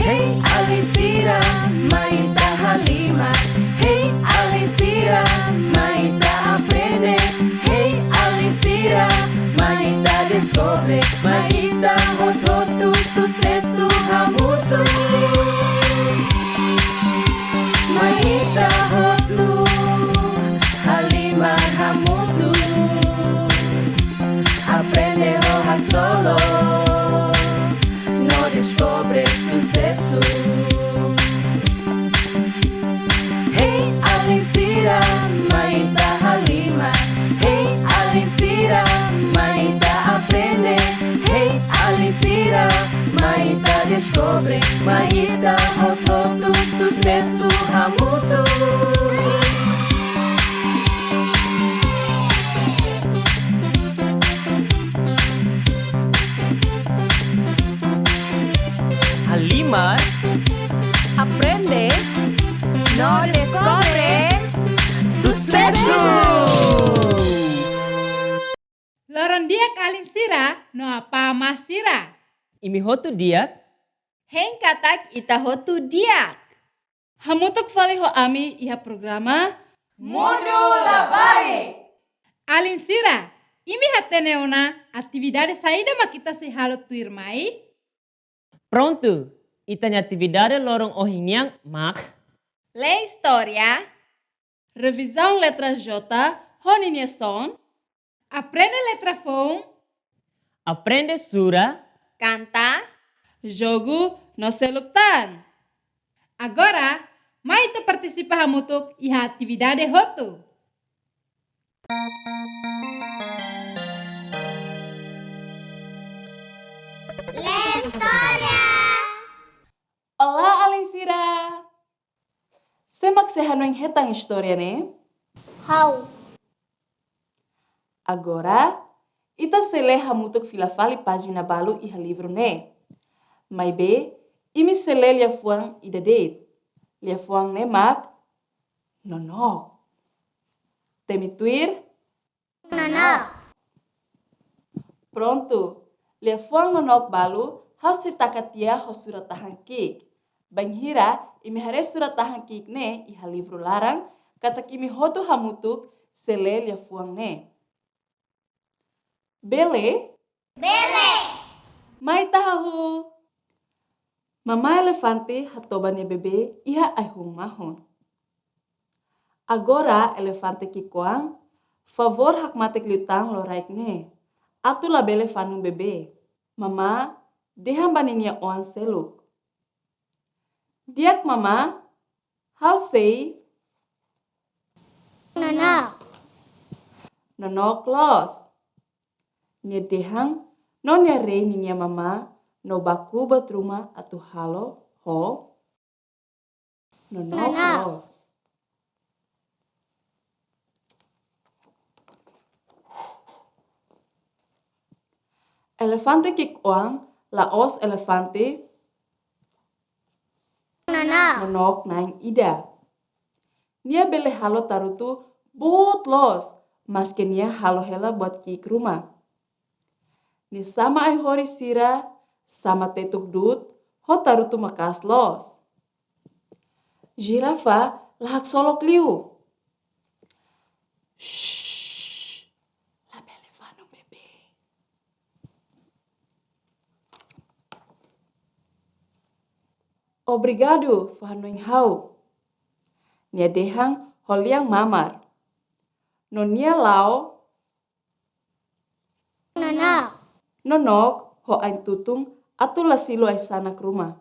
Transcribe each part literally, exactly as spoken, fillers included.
Hey, alin sira, mai ita halimar. Hey, alin sira, mai ita aprende. Hey, alin sira, mai ita deskobre. Mai ita hotu-hotu susesu hamutuk. Mai ita hotu halimar hamutuk. Aprende ho haksolok no deskobre susesu. Hey, alin sira, mai ita halimar. Hey, alin sira, mai ita aprende. Hey, alin sira, mai ita deskobre. Mai ita hotu-hotu susesu hamutuk. Halimar, aprende no deskobre susesu. Loron di'ak alin sira no apá amá sira. Imi hotu di'ak? Hein katak ita hotu di'ak. Hamutuk fali ho ami iha programa Mundu Labarik. Alin sira, imi hatene ona atividade saida mak ita sei halo tuirmai? Prontu, ita-nia atividade loron ohin nian mak: lee istória, revizaun letra J ho ninia son, aprende letra foun, aprende sura, kanta, jogu no seluk tan. Agora, mai ita partisipa hamutuk iha atividade hotu. Lee istória. Olá, alin sira! Sé mak sei hanoin hetan istória ne'e? Ha'u. Agora, ita sei lee hamutuk fila fali pájina balu iha livru ne'e. Maibé, imi sei lee liafuan ida de'it. Liafuan ne'e mak nonook. Temi tuir? Nonook. Prontu, liafuan nonook balu ha'u sei taka tiha ho surat-tahan ki'ik. Bainhira imi haree surat-tahan ki'ik ne'e iha livru laran, katak imi hotu hamutuk sei lee liafuan ne'e. Bele? Bele. Mai ita hahú. Mamá elefante hatoba nia bebé iha ai-hun mahon. Agora elefante ki'ik-oan, favór hakmatek liután loraik ne'e, atu labele fanun bebé. Mamá dehan ba ninia oan seluk: Di'ak mamá, ha'u sei nonook. Nonook loos. Nia dehan, no nia rei ninia mamá no baku buat ruma atu halo ho nonook loos. Elefante ki'ik-oan la'ós elefante nonook na'in ida. Nia bele halo tarutu boot loos, maske nia halo hela buat ki'ik ruma. Nia sama ai-horis sira, sama tetuk du'ut, ho tarutu maka'as loos. Jirafa la haksolok liu. Shh, labele fanun bebé. Obrigadu fó hanoin ha'u, nia dehan ho lian mamar. No nia la'o nonook ho ain-tutun atu la silu ai-sanak ruma.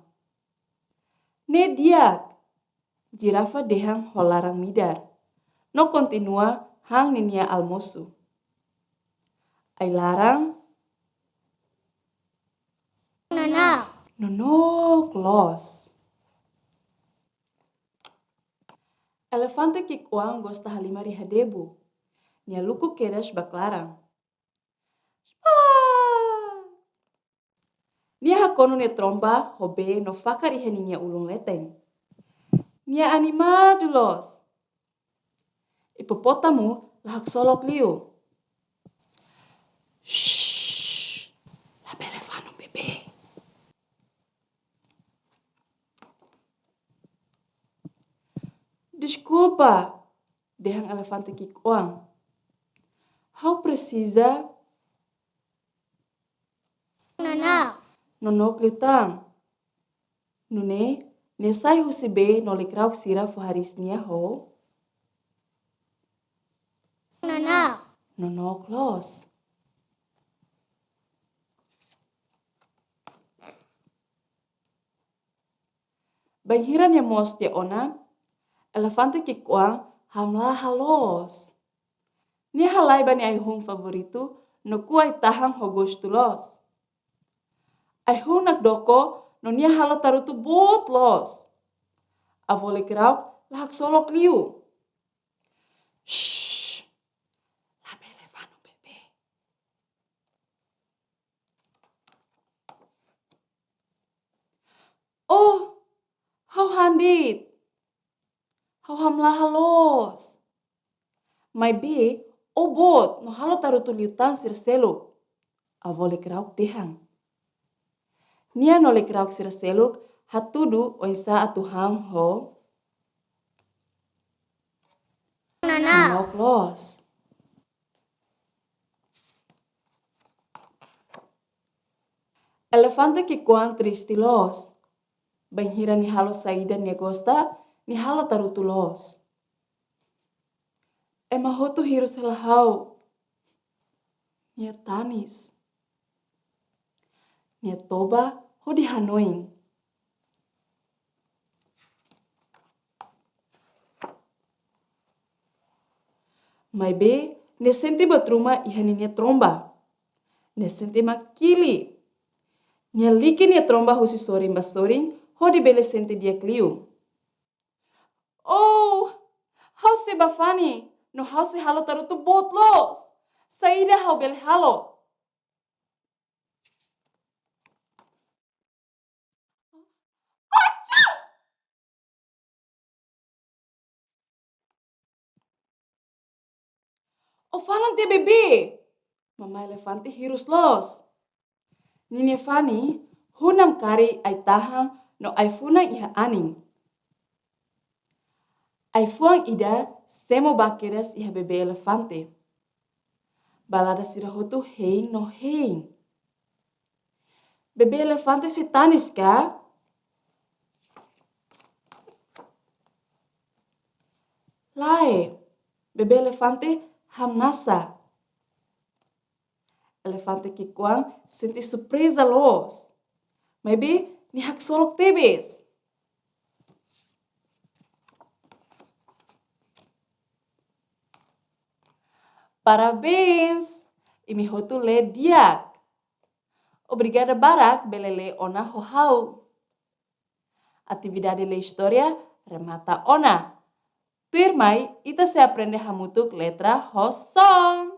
Ne'e di'ak, jirafa dehan ho laran midar, no kontinua han ninia almosu. Ai-laran nonook loos. Elefante ki'ik-oan gosta halimar iha debu. Nia luku kedas ba klaran. Shpala! Nia hakonu nia tromba ho bee no fakar iha ninia ulun leten. Nia animadu loos. Hipopótamu la haksolok liu. Shh, labele fanun bebé. Deskulpa, dehan elefante ki'ik-oan. Ha'u presiza nonook. Nonook liután. Nune'e, nia sai husi bee no lekirauk sira fó hariis nia ho nonook. Nonook loos. Bainhira nia moos tiha ona, elefante ki'ik-oan hamlaha loos. Nia halai ba nia ai-hun favoritu no ku'u ai-tahan ho gostu loos. Ai-hun nakdoko no nia halo tarutu boot loos. Avó lekirauk la haksolok liu. Shh, labele fanu bebé. Oh, ha'u han de'it. Ha'u hamlaha loos. Maibé, ó boot no halo tarutu liután sira seluk, avó lekirauk dehan. Nia no lekirauk sira seluk hatudu oinsá atu han ho nonook loos. Elefante ki'ik-oan triste loos. Bainhira nia halo saida nia gosta, nia halo tarutu loos. Ema hotu hirus hela ha'u. Nia tanis. Nia toba hodi hanoin. Maibé, nia sente buat ruma iha ninia tromba. Nia sente mak kili. Nia like nia tromba husi sorin ba sorin, hodi bele sente di'ak liu. Oh, ha'u sei bá fani, no ha'u sei halo tarutu boot loos. Saida ha'u bele halo? Achú! Ó falun tiha bebé. Mamá elefante hirus loos. Ninia fani, hun namkari ai-tahan no ai-funan iha anin. Ai-fuan ida semo ba kedas iha bebé elefante. Balada sira hotu hein no hein. Bebé elefante sei tanis ka? Lae, bebé elefante hamnasa. Elefante ki'ik-oan sente surpreza loos. Maibé, nia haksolok tebes. Parabéns! Imi hotu lee di'ak. Obrigada barak bele lee ona ho ha'u. Atividade lee istória remata ona. Tuirmai, ita sei aprende hamutuk letra ho son.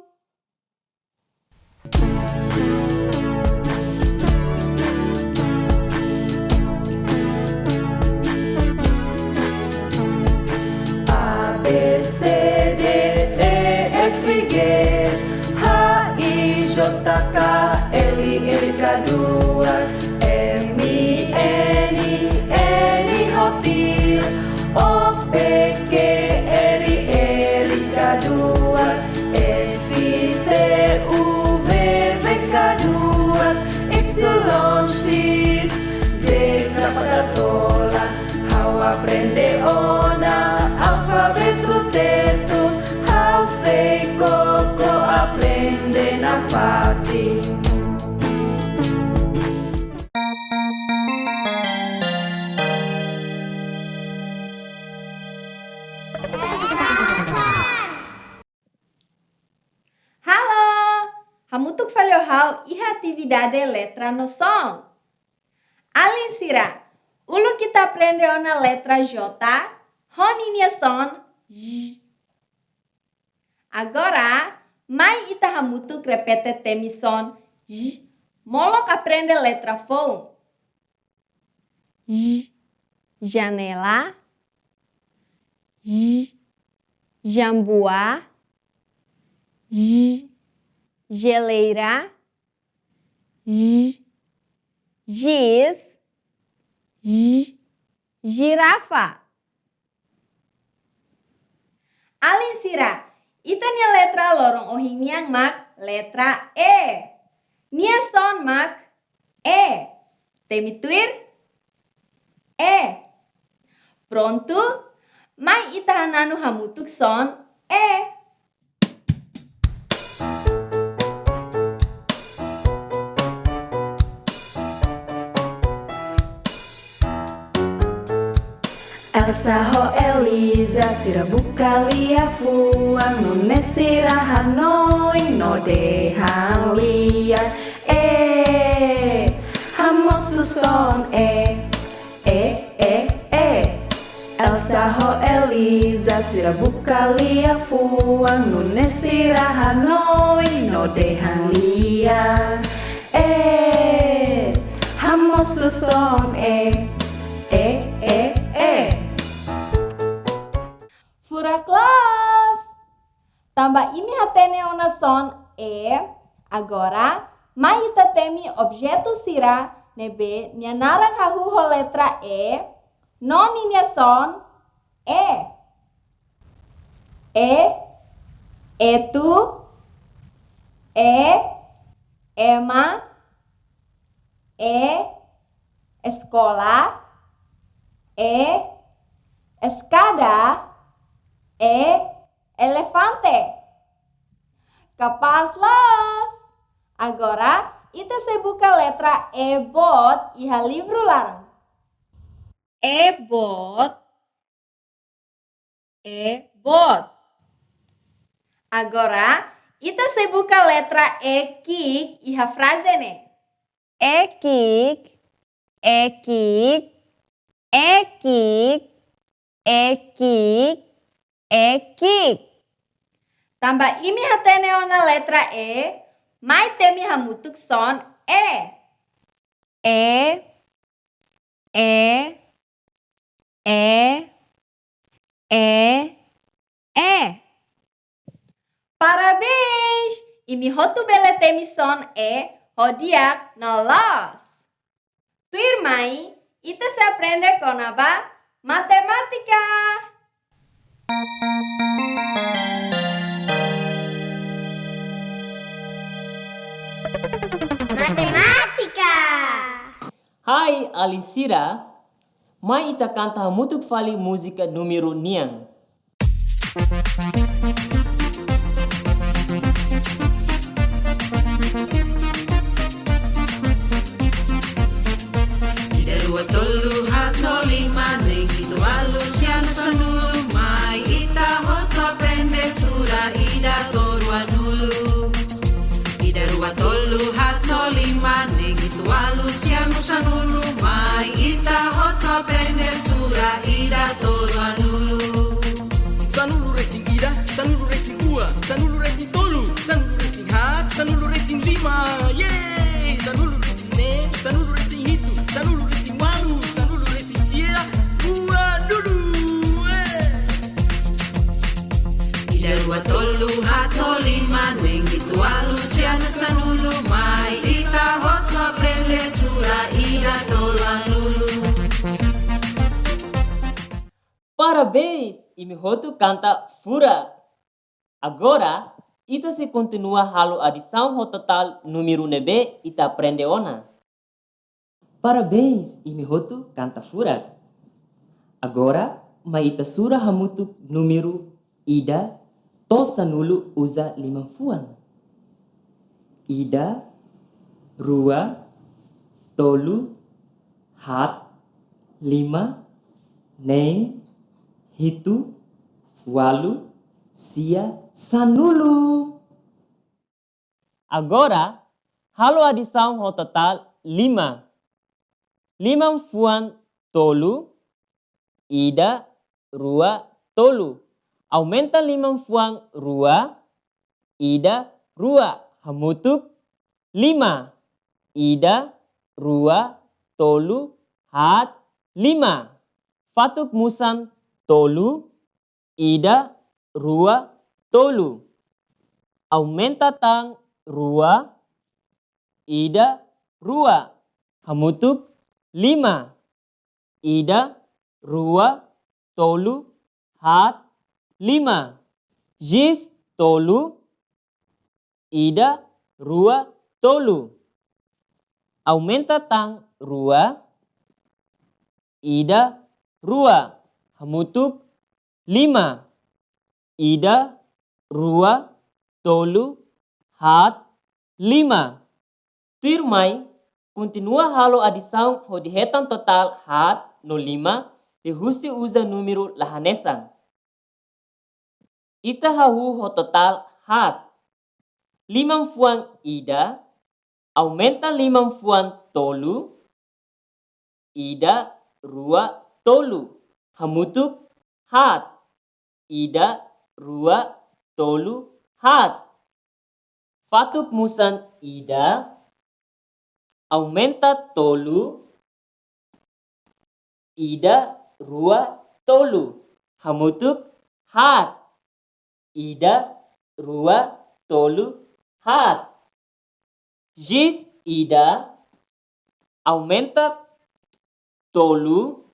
A, B, C, D, E, F, G, H, I, J, K, L, L, K, dua, M, N, N, hotil, O, P, Q, R, R, K, dua, S, T, U, V, V, K, dua, Y, X, Z, K, K, tola. Ha'u aprende ona alfabetu tetun, ha'u sei koko aprende nafatin. Halo! Hamutuk fali ho ha'u iha atividade letra no son. Alin sira, uluk ita aprende ona letra J, ho ninia son J. Agora, mai ita hamutuk repete temi son J, molok aprende letra foun. J, janela. J, jambua. J, jeleira. J, jis. J, jirafa. Alin sira, ita-nia letra loron ohin nian mak letra E. Nia son mak E. Temi tuir? E. Prontu? Mai ita hananu hamutuk son E. Elsa ho Elisa sira buka liafuan, nune'e sira hanoin no dehan lian E. Hamosu son E. E, E, E. Elsa ho Elisa sira buka liafuan, nune'e sira hanoin no dehan lian E. Hamosu son E. E, E, E. Furak loos! Tanba imi hatene ona son E, agora mai ita temi objetu sira ne'ebé nia naran hahú ho letra E, no ninia son E. E, etu, E, ema, E, eskola, E, eskada, E, elefante. Kapás loos! Agora, ita sei buka letra E boot iha livru laran. E boot, E boot. Agora, ita sei buka letra E ki'ik iha fraze ne'e. E ki'ik, E ki'ik, E ki'ik, E ki'ik, E ki'ik. Tanba imi hatene ona letra E, mai temi hamutuk son E. E, E, E, E, E. Parabéns! Imi hotu bele temi son E ho di'ak no loos. Tuirmai, ita sei aprende kona-ba matemátika. Matemátika. Hai, alin sira, mai ita kanta hamutuk fali múzika númeru nian. Ida, rua, tolu, haat, lima, neen, hitu, ualu, sia, neen, sanulu, mai ita hotu aprende sura ida to'o ruanulu. Ida, rua, tolu, haat, lima, neen, hitu, ualu, sia, neen, sanulu, mai ita hotu aprende sura ida to'o ruanulu. Sanulu resin ida, sanulu resin rua, sanulu resin tolu, sanulu resin haat, sanulu resin lima. Yeay! Sanulu resin neen, sanulu resin hitu, sanulu resin ualu, sanulu resin sia, ruanulu. Eh! Ida, rua, tolu, haat, lima, neen, hitu, ualu, sia, neen, sanulu, mai ita hotu aprende sura ida to'o ruanulu. Parabéns, imi hotu kanta furak. Agora, ita sei kontinua halo adisaun ho totál númeru ne'ebé ita aprende ona. Parabéns, imi hotu kanta furak. Agora, mai ita sura hamutuk númeru ida to'o sanulu uza liman-fuan. Ida, rua, tolu, haat, lima, neen, hitu, ualu, sia, sanulu. Agora, halo adisaun ho totál lima. Liman-fuan tolu, ida, rua, tolu. Aumenta liman-fuan rua, ida, rua, hamutuk lima. Ida, rua, tolu, haat, lima. Fatuk musan tolu, ida, rua, tolu. Aumenta tan rua, ida, rua, hamutuk lima. Ida, rua, tolu, haat, lima. Giz tolu, ida, rua, tolu. Aumenta tan rua, ida, rua, hamutuk lima. Ida, rua, tolu, haat, lima. Tuirmai, kontinua halo adisaun hodi hetan totál haat no lima liuhusi uza númeru la hanesan. Ita hahú ho totál haat. Liman-fuan ida, aumenta liman-fuan tolu, ida, rua, tolu, hamutuk haat. Ida, rua, tolu, haat. Fatuk-musan ida, aumenta tolu, ida, rua, tolu, hamutuk haat. Ida, rua, tolu, haat. Giz ida, aumenta tolu,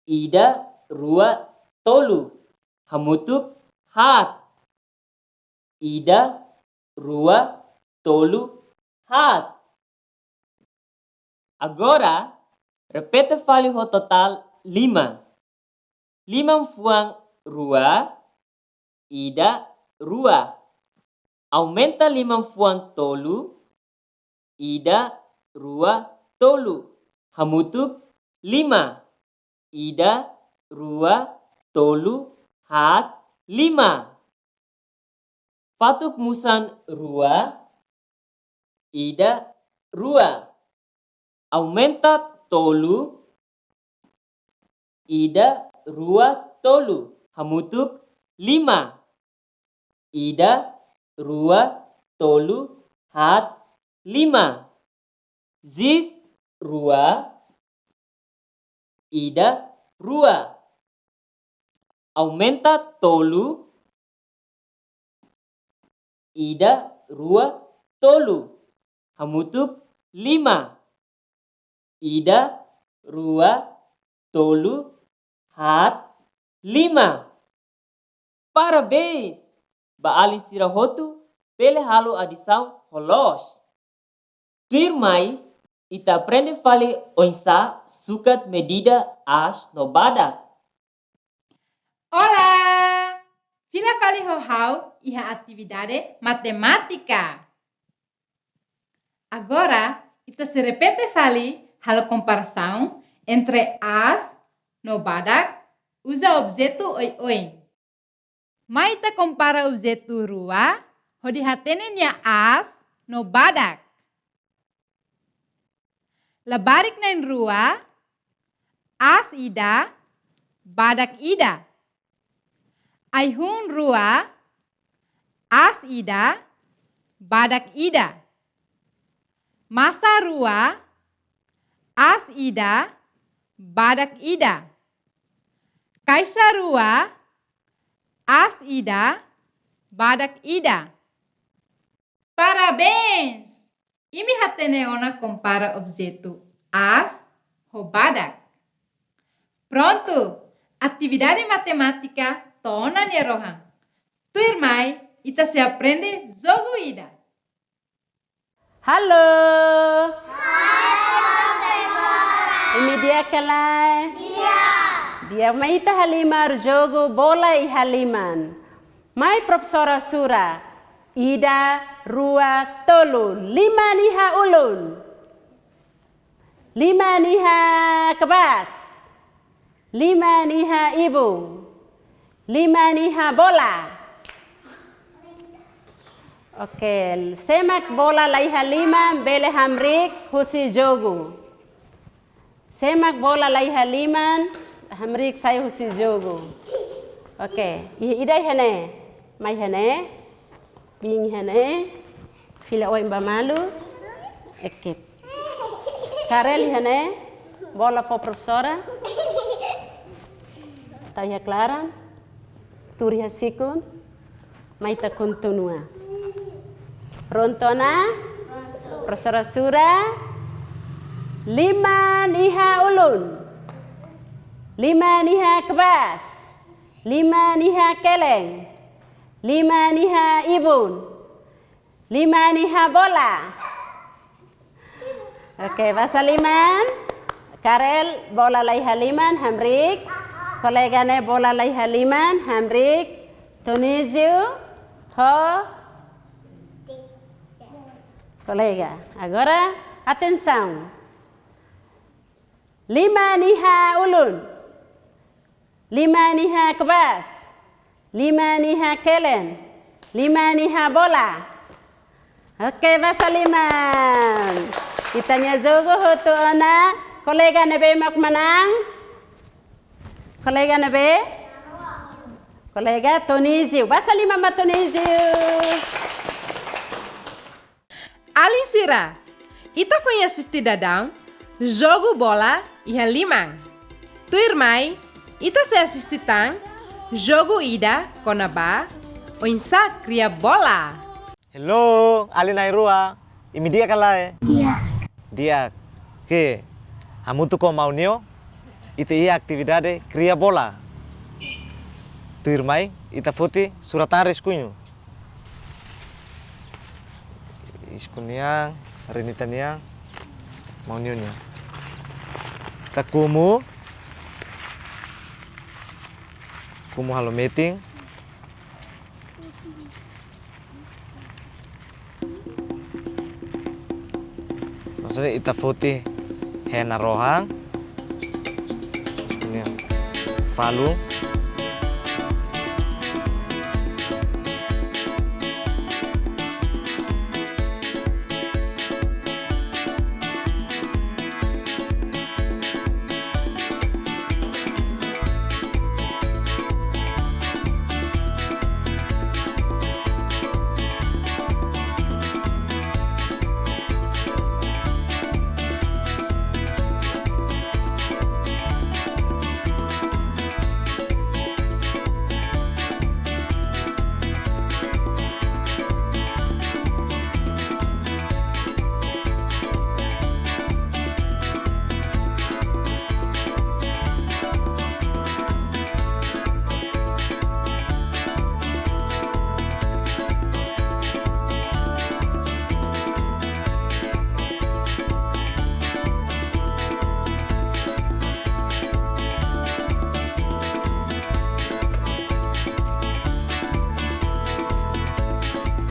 ida, rua, tolu, hamutuk haat. Ida, rua, tolu, haat. Agora, repete fali ho totál lima. Liman-fuan rua, ida, rua. Aumenta liman-fuan tolu, ida, rua, tolu, hamutuk lima. Ida, rua, tolu, haat, lima. Fatuk-musan rua, ida, rua. Aumenta tolu, ida, rua, tolu, hamutuk lima. Ida, rua, tolu, haat, lima. Giz rua, ida, rua. Aumenta tolu, ida, rua, tolu, hamutuk lima. Ida, rua, tolu, haat, lima. Parabéns! Ba alin sira hotu, bele halo adisaun ho loos. Tuirmai, ita aprende fali oinsá sukat medida aas no badak. Olá! Fila fali ho ha'u iha atividade matemátika. Agora, ita sei repete fali halo komparasaun entre aas no badak, uza objetu oioin. Mai ita kompara objetu rua, hodi hatene nia aas no badak. Labarik na'in-rua, aas ida, badak ida. Ai-hun rua, aas ida, badak ida. Masa rua, aas ida, badak ida. Kaixa rua, aas ida, badak ida. Parabéns! Imi hatene ona kompara objetu aas ho badak. Prontu, atividade matemátika to'o ona nia rohan. Tuirmai, ita sei aprende jogu ida. Halo! Halo, profesora! Imi di'ak ka lae? Di'ak! Di'ak, mai ita halimar jogu bola iha liman. Mai profesora sura. Ida, rua, tolu. Liman iha ulun. Liman iha kabas. Liman iha ibun. Liman iha bola. Oke, sé mak bola la iha liman bele hamriik husi jogu. Sé mak bola la iha liman, hamriik sai husi jogu. Oke, i-, ida iha ne'e. Mai iha ne'e. Biin iha ne'e. Fila oin ba malu. Ekit. Karel iha ne'e. Bola fó profesora. Tau iha klaran. Tuur iha sikun. Mai ita kontinua. Prontu ona? Profesora sura. Liman iha ulun. Liman iha kabas. Liman iha kelen. Liman iha ibun. Liman iha bola. Oke, basa liman. Karel, bola la iha liman, hamriik. Kolega ne'e, bola la iha liman, hamriik. Tonísio, ho. Kolega. Agora, atensaun. Liman iha ulun. Liman iha kabas. Liman iha kelen. Liman iha bola. Oke, basa liman. Ita-nia jogu hotu ona. Kolega ne'ebé mak manán? Kolega ne'ebé? Kolega Tonísio. Basa liman ba Tonísio. Alin sira, ita foin asisti daudaun jogu bola iha liman. Tuirmai, ita sei asisti tan jogu ida kona-ba oinsá kria bola. Hello, alin na'in-rua. Imi di'ak ka lae? Di'ak. Di'ak. Oke. Hamutuk ho maun Nio, ita iha atividade kria bola. Tuirmai, ita foti surat-an raskunhu. Isku nian, Renita nian, maun Nio nian. Ita kumu, kumu halo metin. Maksudnya ita foti hena rohan. Ini falun.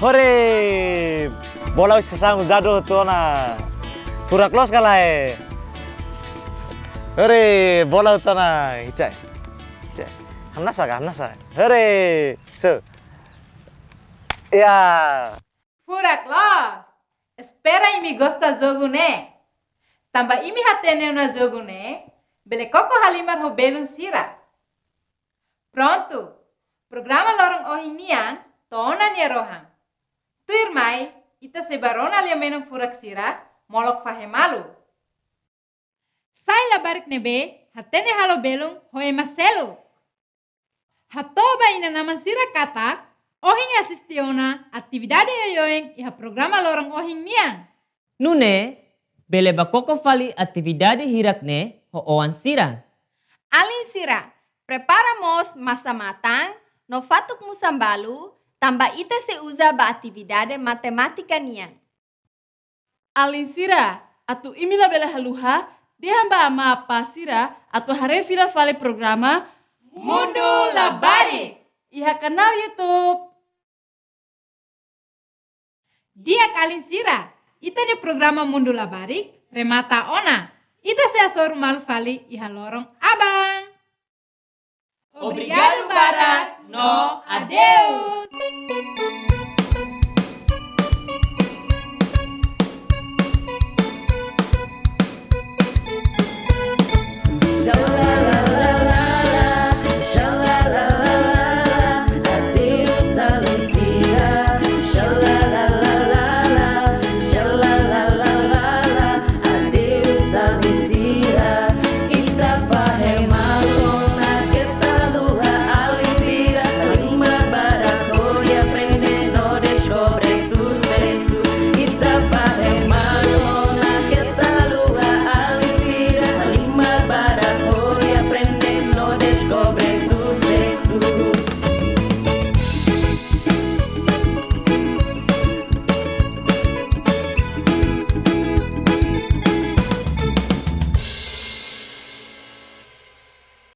Hore! Bola hosi sasán uzadu hotu ona. Furak loos ka lae? Hore, bola hotu ona. Icai. Icai. Hamnasa ka, hamnasa. Hore. So. Ya. Furak loos. Espera imi gosta jogu ne'e. Tanba imi hatene ona jogu ne'e, bele koko halimar ho belun sira. Prontu. Programa loron ohin nian to'o ona nia rohan. Tuirmai, ita sei bá rona lia-menon furak sira, molok fahe malu. Sai labarik ne'ebé hatene halo belun ho ema seluk. Hato'o ba inan-aman sira katak, ohin asisti ona atividade oioin iha programa loron ohin nian. Nune'e, bele bá koko fali atividade hirak ne'e ho oan sira. Alin sira, prepara mós masa-matan no fatuk musan balu, tanba ita sei uza ba atividade matemátika nian. Alin sira, atu imi labele haluha, dehan ba amá apá sira atu haree fila fali programa Mundu Labarik iha kanál YouTube. Di'ak alin sira, ita-nia programa Mundu Labarik remata ona. Ita sei hasoru malu fali iha loron aban. Obrigadu barak no adeus.